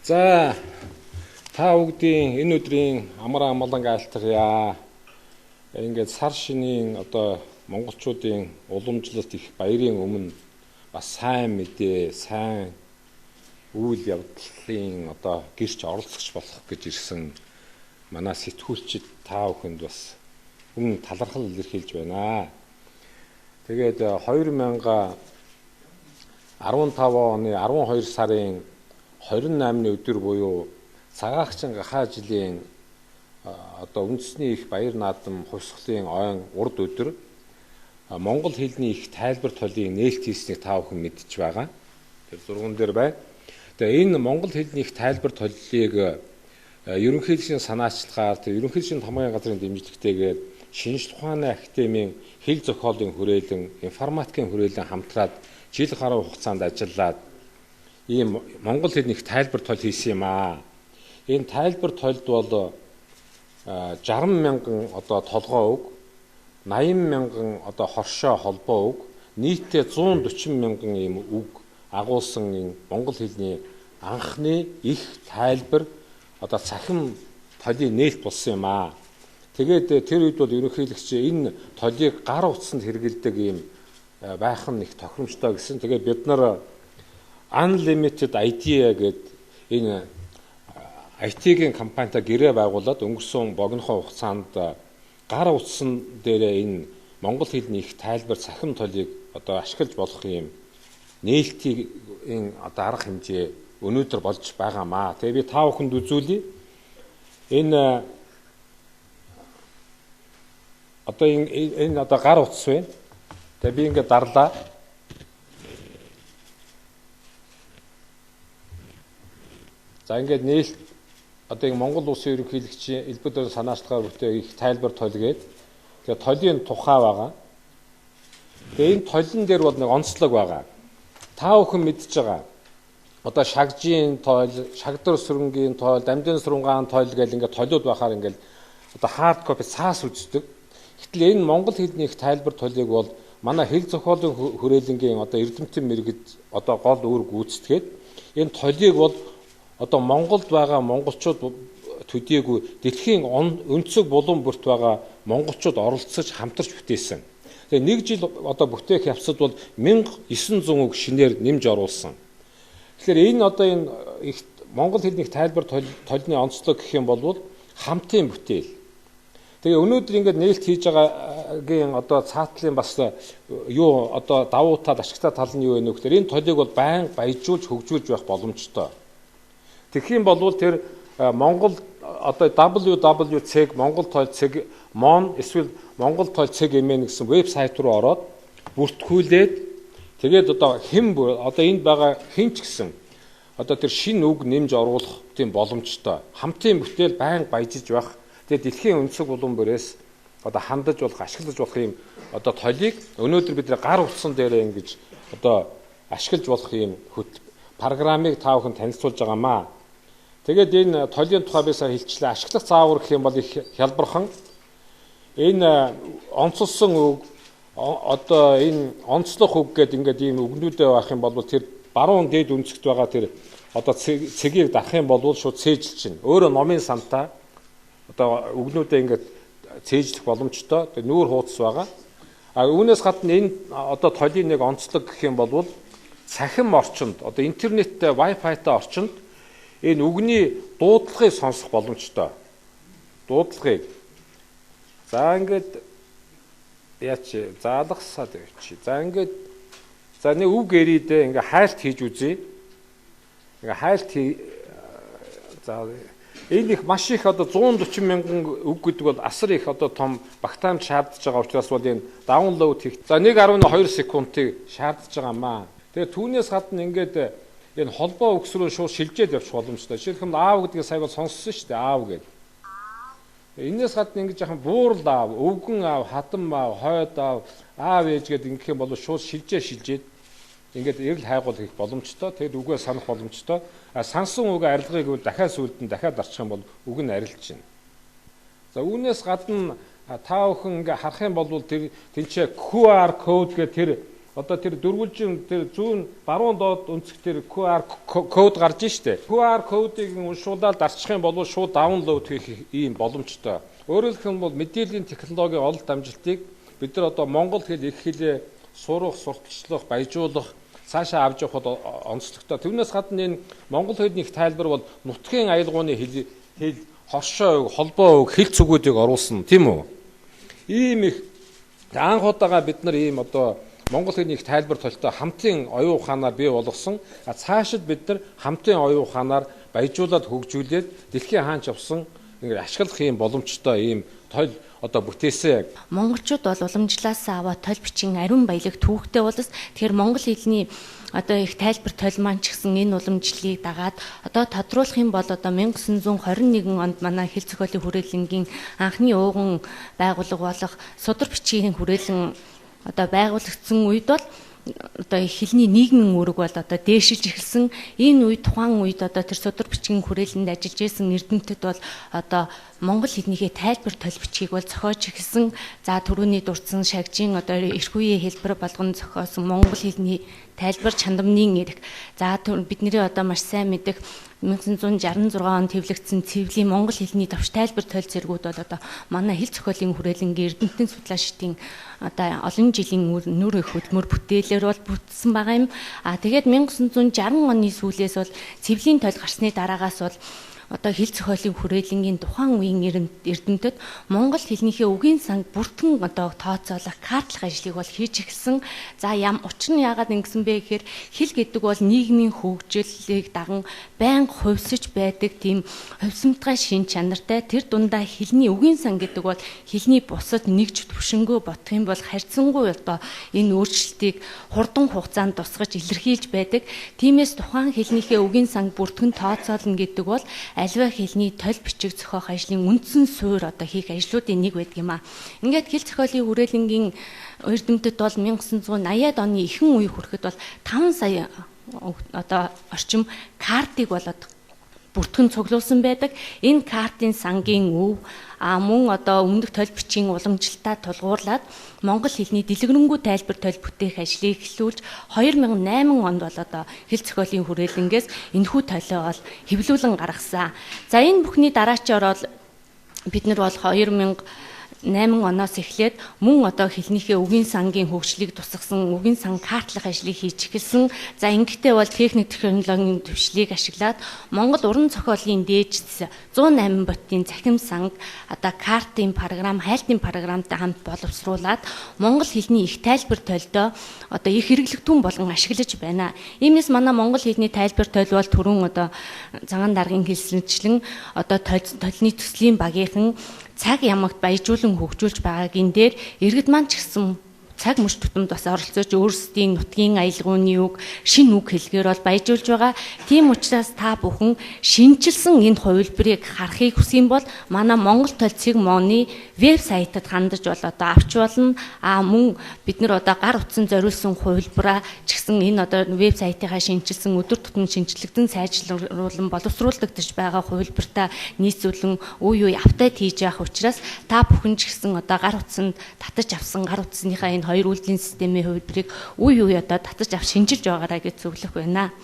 За та бүгдийн энэ өдрийн амар амгалан айлтгая. Ингээд сар шинийн одоо монголчуудын уламжлалт их баярын өмнө бас сайн мэдээ, сайн үйл явдлын одоо гэрч оролцогч болох гэж ирсэн манай сэтгүүлчид та бүхэнд бас үнэн талархал илэрхийлж байна. Тэгээд 2015 оны 12 сарын 28-ны өдөр буюу цагаагчин гахаа жилийн одоо үндэсний их баяр наадам хувьсгалын ойн урд өдөр монгол хэлний их тайлбар толийн нээлт хийснийг та бүхэн мэдж байгаа. Тэр зурган дээр байна. Тэгээ энэ монгол хэлний их тайлбар толийг ерөнхийлөгчийн санаачлагаар тэр ерөнхийлөгчийн томоогийн газрын дэмжлэгтэйгээр шинжлэх ухааны академийн хэл зохиолын хүрээлэн, информатикийн хүрээлэн хамтраад жил гаруй хугацаанд ажиллаад ийм монгол хэлний их тайлбар тол хийсэн юм аа. Энэ тайлбар толд бол 60 мянган одоо толгой үг, 80 мянган одоо хоршоо холбоо үг, нийтдээ 140 мянган ийм үг агуулсан энэ монгол хэлний анхны их тайлбар одоо цахим толийн нээлт болсон юм аа. Тэгээд тэр үед бол ерөнхийлөгч энэ толийг гар утсанд хэрэглэдэг ийм байх нь их тохиромжтой гэсэн. Тэгээд бид нар Unlimited Idea гэдэг энэ IT-ийн компанитай гэрээ байгуулад өнгөрсөн богинохон хугацаанд гар утсан дээрээ энэ монгол хэлний их тайлбар цахим толийг одоо ашиглаж болох юм нээлтийн одоо арга хэмжээ өнөөдөр болж байгаамаа. Тэгээ би та бүхэнд үзүүлье. Энэ одоо энэ одоо гар утас байна. Тэгээ би ингээд дарлаа. За ингээд нээлт одоо энэ Монгол Улсын ерөнхийлөгчийн элбэг дөрвөн санаачлагаар бүтээх их тайлбар тол гээд тэгээ толийн тухай байгаа. Тэгээ энэ толон дээр бол нэг онцлог байгаа. Та бүхэн мэдж байгаа. Одоо шагжийн тойл, шагдар сүрэнгийн тойл, дамдын сурунгаан тойл гэл ингээд толиуд байхаар ингээд одоо хард копи цаас үздэг. Гэтэл энэ монгол хэлний их тайлбар толийг бол манай хэл зохиолын хүрээлэнгийн одоо эрдэмтэн мэргэд одоо гол үүрэг гүйцэтгээд энэ толийг бол одоо Монголд байгаа монголчууд төдийгүй дэлхийн өнцөг булан бүрт байгаа монголчууд оролцож хамтарч бүтээсэн. Тэгээ нэг жил одоо бүтээх явцад бол 1900 үг шинээр нэмж оруулсан. Тэгэхээр энэ одоо энэ их монгол хэлний их тайлбар толны онцлог гэх юм бол хамтын бүтээл. Тэгээ өнөөдөр ингээд нээлт хийж байгаагийн одоо цаатлын бас юу одоо давуу тал ашигтай тал нь юу вэ гэхээр энэ толийг бол байнга баяжуулж хөгжүүлж байх боломжтой. Тэгэх юм бол тэр Монгол одоо www.ceg Монгол тойл цэг mon эсвэл Монгол тойл цэг mn гэсэн вебсайт руу ороод бүртгүүлээд тэгээд одоо хэн одоо энд байгаа хэн ч гэсэн одоо тэр шинэ үг нэмж оруулах тийм боломжтой. Хамтын бүтээл байнга баяжиж байх. Тэгээд дэлхийн өнцөг булан бүрээс одоо хандаж болох, ашиглаж болох юм одоо толийг өнөөдөр бид гар утсан дээрээ ингэж одоо ашиглаж болох юм программыг та бүхэн танилцуулж байгаамаа. Тэгээд энэ толийн тухай би сая хэлчихлээ. Ашиглах заавар гэх юм бол их хялбархан. Энэ онцлсон үг одоо энэ онцлох үг гэдэг ингээд ийм үгнүүдээ байх юм бол тэр баруун дээд өнцөгт байгаа тэр одоо цэгийг дарах юм бол шууд цээжилчихнэ. Өөрөө номын сантаа одоо үгнүүдээ ингээд цээжлэх боломжтой. Тэр нүүр хуудас байгаа. А үүнээс гадна энэ одоо толийн нэг онцлог гэх юм бол цахим орчинд одоо интернеттэй Wi-Fi-тай орчинд энэ үгний дуудлагыг сонсох боломжтой. Дуудлагыг. За ингээд яач заалгасаад явчих. За ингээд за нэг үг эрийдээ ингээ хайлт хийж үзье. Ингээ хайлт за энэ их маш их одоо 140 мянган үг гэдэг бол асар их одоо том багтаамж шаардж байгаа учраас бол энэ даунлоуд хийх. За 1.2 секундыг шаардж байгаамаа. Тэгээ түүнээс гадна ингээд энэ холбоо үгс рүү шууд шилжээд явчих боломжтой. Жишээлх юм аав гэдгийг сая бол сонссон шүү дээ. Аав гэдэг. Энээс гадна ингэж яхан буурал аав, өвгөн аав, хатан аав, хойд аав, аав ээж гэдэг ингэх юм бол шууд шилжээд ингээд эрэл хайгуул хийх боломжтой. Тэгэд үгээ санах боломжтой. А сансан үгээ арилгыг бол дахиад сүлд нь дахиад дарчих юм бол үг нь арилчихна. За үүнээс гадна та бүхэн ингээ харах юм бол тэр тэнцээ QR код гэх тэр Одоо тэр дөрвөлжин тэр зүүн баруун доод өнцөг тэр QR код гарч штэ. QR кодыг уншуулаад дарчих юм бол шууд download хийх ийм боломжтой. Өөрөөр хэлэх юм бол мэдээллийн технологийн ололт амжилтыг бид нар одоо монгол хэл их хэлээ сурах, сурталчлах, баяжуулах, цаашаа авч явахад онцлогтой. Түүнээс гадна энэ монгол хэлний их тайлбар бол нутгийн аялгууны хэл, хоршоо үг, холбоо үг, хэл цүгүүдийг оруулсан, тийм үү? Ийм их анх удаага бид нар ийм одоо монгол хэлний их тайлбар толтой хамтын оюун ухаанаар бий болгосон. Цаашид бид нар хамтын оюун ухаанаар баяжуулаад хөгжүүлээд дэлхийн хаанч явсан ингээд ашиглах юм боломжтой ийм толь одоо бүтээсэ. Монголчууд бол уламжлалаасаа аваад толь бичин ариун баялаг түүхтэй улс. Тэгэхээр монгол хэлний одоо их тайлбар толь маань ч гэсэн энэ уламжлалыг дагаад одоо тодруулах юм бол одоо 1921 онд манай хэл зохиолын хүрээлэнгийн анхны ууган байгууллага болох судар бичгийн хүрээлэн одоо байгуулагдсан үед бол одоо хэлний нийгмийн үүрэг бол одоо дээшилж эхэлсэн. Энэ үед тухайн үед одоо тэр судар бичгийн хүрээлэнд ажиллаж исэн эрдэмтэд бол одоо монгол хэлнийхээ тайлбар толь бичгийг бол зохиож эхэлсэн. За түрүүний дурдсан шагжийн одоо эрх үеийн хэлбэр болгон зохиосон монгол хэлний тайлбар чандамны эрх. За бидний одоо маш сайн мэдэх 1966 онд хэвлэгдсэн Цэвлийн монгол хэлний товч тайлбар толь зэргүүд бол одоо манай хэл зохиолын хүрээлэнгийн эрдэмтэн судлаачдын одоо олон жилийн нүр их хөдөлмөр бүтээлээр бол бүтсэн байгаа юм. А тэгээд 1960 оны сүүлээс бол Цэвлийн толь гарсны дараагаас бол одоо хэл зохиолын хүрээлэнгийн тухайн үеийн эрдэмтэд монгол хэлнийхээ үгийн санг бүртгэн одоо тооцоолох, картлах ажлыг бол хийж эхэлсэн. За учир нь яагаад ингэсэн бэ гэхээр хэл гэдэг бол нийгмийн хөгжлийг даган байнга хувьсаж байдаг тийм хувьсамтгай шин чанартай. Тэр дундаа хэлний үгийн сан гэдэг бол хэлний бусад нэгж төвшөнгөө бодох юм бол харьцангуй одоо энэ өөрчлөлтийг хурдан хугацаанд тусгаж илэрхийлж байдаг. Тиймээс тухайн хэлнийхээ үгийн санг бүртгэн тооцоолно гэдэг бол аливаа хэлний толь бичиг зохиох ажлын үндсэн суурь одоо хийх ажлуудын нэг байдаг юм а. Ингээд хэл зохиолын хүрээлэнгийн эрдэмтэд бол 1980-ад оны ихэнх үе хүрэхэд бол 5 сая одоо орчим картыг бол бүртгэн цуглуулсан байдаг. Энэ картын сангийн өв мөн одоо өмнөх толь бичгийн уламжлалтаа тулгуурлаад монгол хэлний дэлгэрэнгүй тайлбар толь бүтээх ажлыг эхлүүлж 2008 онд бол одоо хэл зохиолын хүрээлэнгээс энэхүү толио бол хэвлүүлэн гаргасан. За энэ бүхний дараачаар бол бид нар бол 2008 оноос эхлээд мөн одоо хэлнийхээ үгийн сангийн хөгжлийг тусгасан үгийн сан картлах ажлыг хийж эхэлсэн. За ингэхдээ бол техник технологийн төвшлийг ашиглаад Монгол уран зохиолын дээжс 108 ботын захим санг одоо картын програм, хайлтын програмтай хамт боловсруулад монгол хэлний их тайлбар толдоо одоо их хэрэглэгдэхүүн болгон ашиглаж байна. Иймээс манай монгол хэлний тайлбар толь бол түрүүн одоо цагаан даргын хэлсэнчлэн одоо толны төслийн багийнхан цаг ямагт баяжуулан хөгжүүлж байгаагийн дээр иргэд маань ч гэсэн цаг мөч тутамд бас оролцож өөрсдийн нутгийн аялгууны үг, шинэ үг хэлгээр бол баяжуулж байгаа. Тийм учраас та бүхэн шинэчилсэн энэ хувилбарыг харахыг хүсэх юм бол манай Монгол толь цэг моны вебсайтад хандаж бол одоо авч болно. А мөн бид нар одоо гар утсан зориулсан хувилбараа ч гэсэн энэ одоо вебсайтынхаа шинэчилсэн өдөр тутмын шинэчлэгдэн сайжруулан боловсруулагдаж байгаа хувилбартаа нийцүүлэн үе үе update хийж явах учраас та бүхэн ч гэсэн одоо гар утсанд татаж авсан гар утасныхаа энэ хоёр үйлдлийн системийн хувилбарыг үе үе одоо татаж авч шинжилж байгаарай гэж зөвлөх байна.